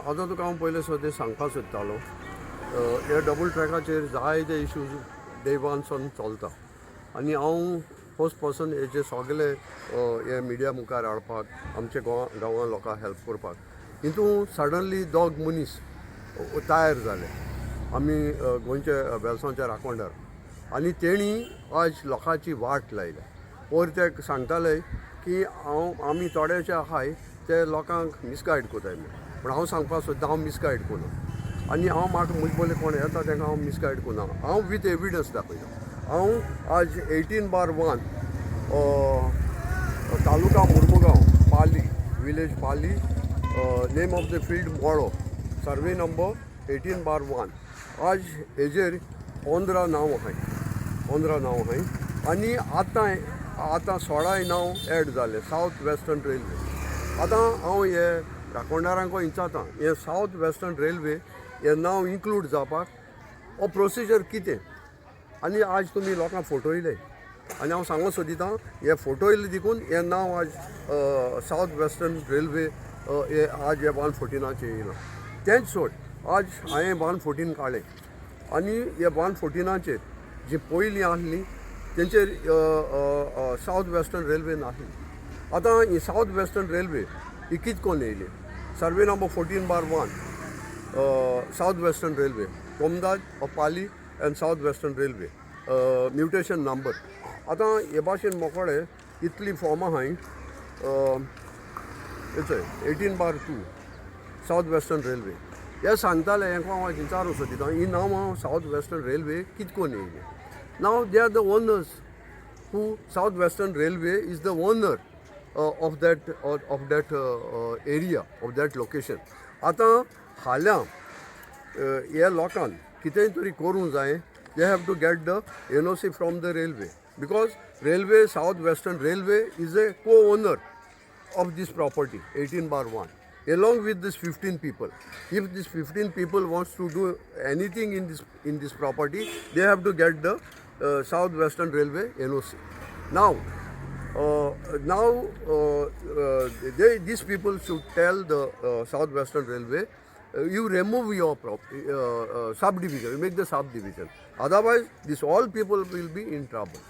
आतां तुका हांव पयलें सद्दां सांगपाक सोदतालो, हे डबल ट्रॅकाचेर जायते इश्यूज डे वन चलता आनी हांव फर्स्ट पर्सन हेजे सगळे हे मिडिया मुखार हाडपाक, आमच्या गोवा गांवां लोकांक हेल्प करपाक. हितून सडनली दोग मनीस तयार जाले, आमी गोंयच्या वेलसांवच्या राखणदार, आनी तेणी आज लोकांची वाट लायल्या. पयर ते सांगताले की हांव आमी थोडेशे आहाय ते लोकांक मिसगायड कोताय म्हूण, पूण हांव सांगपाक सोदता, हांव मिसगायड कोना आनी हांव म्हाका म्हजे बोले कोण येता तांकां हांव मिसगायड कोना. हांव विथ एविडन्स दाखयता. हांव आज 18/1, taluka Mormugao, Pali village, Pali, name of the field Molo, survey number 18/1. आज हेजेर 15 नांव आहाय, 15 नांव आहाय आनी आतां आतां 16 नांव एड जाले सावथ वेस्टर्न रेल्वे. आतां हांव हे राखणदारांक विचारता, हे सावथ वेस्टर्न रेल्वे हे नांव इन्क्लूड जावपाक हो प्रोसिजर कितें? आनी आज तुमी लोकांक फटयले आनी हांव सांगूंक सोदिता, हे फटयले देखून हें नांव आज सावथ वेस्टर्न रेल्वे हे आज हे 114चेर येयलां. तेंच सोड, आज हांवें 114 काडलें आनी हे 114चेर जी पयलीं आहली तेंचेर सावथ वेस्टर्न रेल्वे नासली. आतां ही सावथ वेस्टर्न रेल्वे ही कित कोन्न येयली? Survey number 14/1, South Western Railway, Comunidade of Pali and South Western Railway, mutation number. आतां हे भाशेन मोकोडे इतली फॉर्मां आहाय. चोय, 18/2, South Western Railway. हे सांगताले, हेंका हांव विचारूंक सोदिता, ही नांवां सावथ वेस्टर्न रेल्वे कित कोन्न येयली? Now they are the owners who South Western Railway is the owner of that area, of that location. आतां फाल्यां हे लोकांक कितेंय तरी करूंक जाय, they have to get the NOC from the railway, because railway, South Western Railway is a co owner of this property 18/1 along with this 15 people. If this 15 people wants to do anything in this property, they have to get the South Western Railway NOC. Now, these people should tell the South Western Railway, you remove your subdivision, you make the subdivision, otherwise this all people will be in trouble.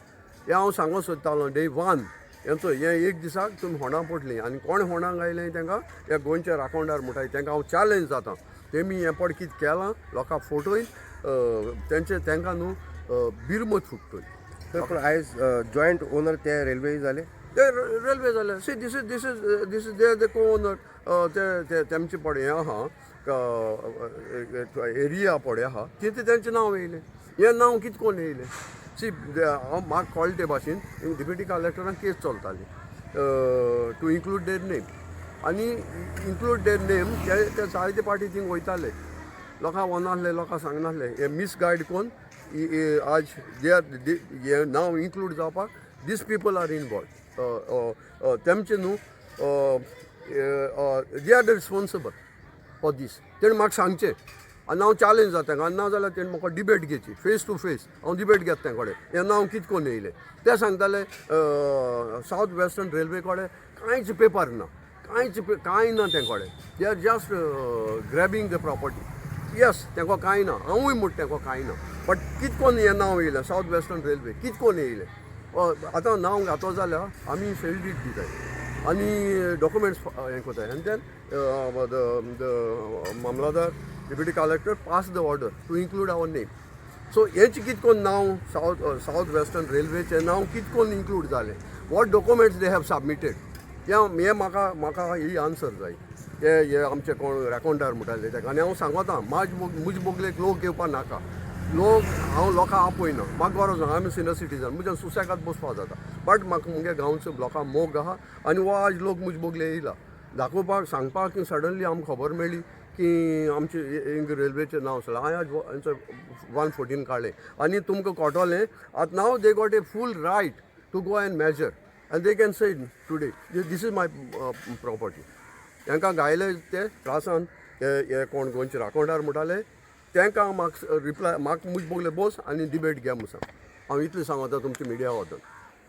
हें हांव सांगूंक सोदतालो day one. हेंचो हें एक दिसाक तुमी होणां पडलीं आनी कोण होणांक आयलें तांकां ह्या गोंयच्या राखणदार म्हणटाय, तांकां हांव चॅलेंज जाता. तेमी हें पड कितें केलां, लोकांक फटोवन तेंचे तांकां न्हू बिरमत फुट्टली. तर पूण आयज जॉयंट ओनर ते रेल्वे जाले. ते रेल्वे जाले. See, this is they the co owner. ते ते तेमचे पड हें आहा, एरिया पळय आहा, तितून तेंचें नांव येयलें. हें नांव कितें कोन्न येयलें? सी, हांव म्हाका कळटा ते भाशेन डिप्युटी कलेक्टरान केस चलताली टू इन्क्लूड there name आनी इन्क्लूड there name. ते ते जायते पाटी थिंग वयताले, लोकांक वनासले, लोकांक सांगनासले. हे मिसगायड कोन्न आज they are हें नांव इन्क्लूड जावपाक these people are involve. तेमचे न्हू, they are the responsible for this. तेणें म्हाका सांगचें आनी हांव चॅलेंज जाता तांकां, आनी ना जाल्यार तेणें म्हाका डिबेट घेवची फेस टू फेस. हांव डिबेट घेता तें कडेन, हें नांव कितें कोन्न येयलें. ते सांगताले सावथ वेस्टर्न रेल्वे कडेन कांयच पेपर ना, कांयच कांय ना तें कडेन. They are just grabbing the property. Yes, तेंको कांय ना, हांवूय म्हणटा तेंको कांय ना, बट कितें कोन्न हें नांव येयलें? सावथ वेस्टर्न रेल्वे कितें कोन्न येयलें? आतां नांव घातो जाल्यार आमी सेल डीड दिताय आनी डॉक्युमेंट्स हें कोताय आनी then the mamlatdar, deputy collector pass the order to include our name. So हेंच कितें कोन्न नांव सावथ वेस्टर्न रेल्वेचें नांव कितें कोन्न इन्क्लूड जालें? What documents they have submitted? हें हें म्हाका म्हाका ही आन्सर जाय. हे हे आमचे कोण राखणदार म्हणटाले ताका आनी हांव सांगता, म्हाज म्हजे बोगलेक लोक येवपा नाका. लोक हांव लोकांक आपयना, म्हाका गरज ना. आमी सिनियर सिटीजन, म्हज्यान सुसेगाद बसपा जाता, बट म्हाका मुगे गांवचो लोकांक मोग आहा आनी हो आज लोक म्हजे बोगले येयला दाखोवपाक, सांगपाक की सडनली आमकां खबर मेळ्ळी की आमचे इंग रेल्वेचें नांव आसलें. हांवें आज 114 काडलें आनी तुमकां कळटलें. आतां now they got a full right to go and measure and they can say today, this is my property. तांकां गायले ते त्रासान. हे हे कोण गोंयचे राखणदार म्हणटाले तांकां म्हाका रिप्लाय, म्हाका म्हजे बोगले बोस आनी डिबेट घे म्हूण सांग. हांव इतलें सांगता तुमच्या मिडिया वचून.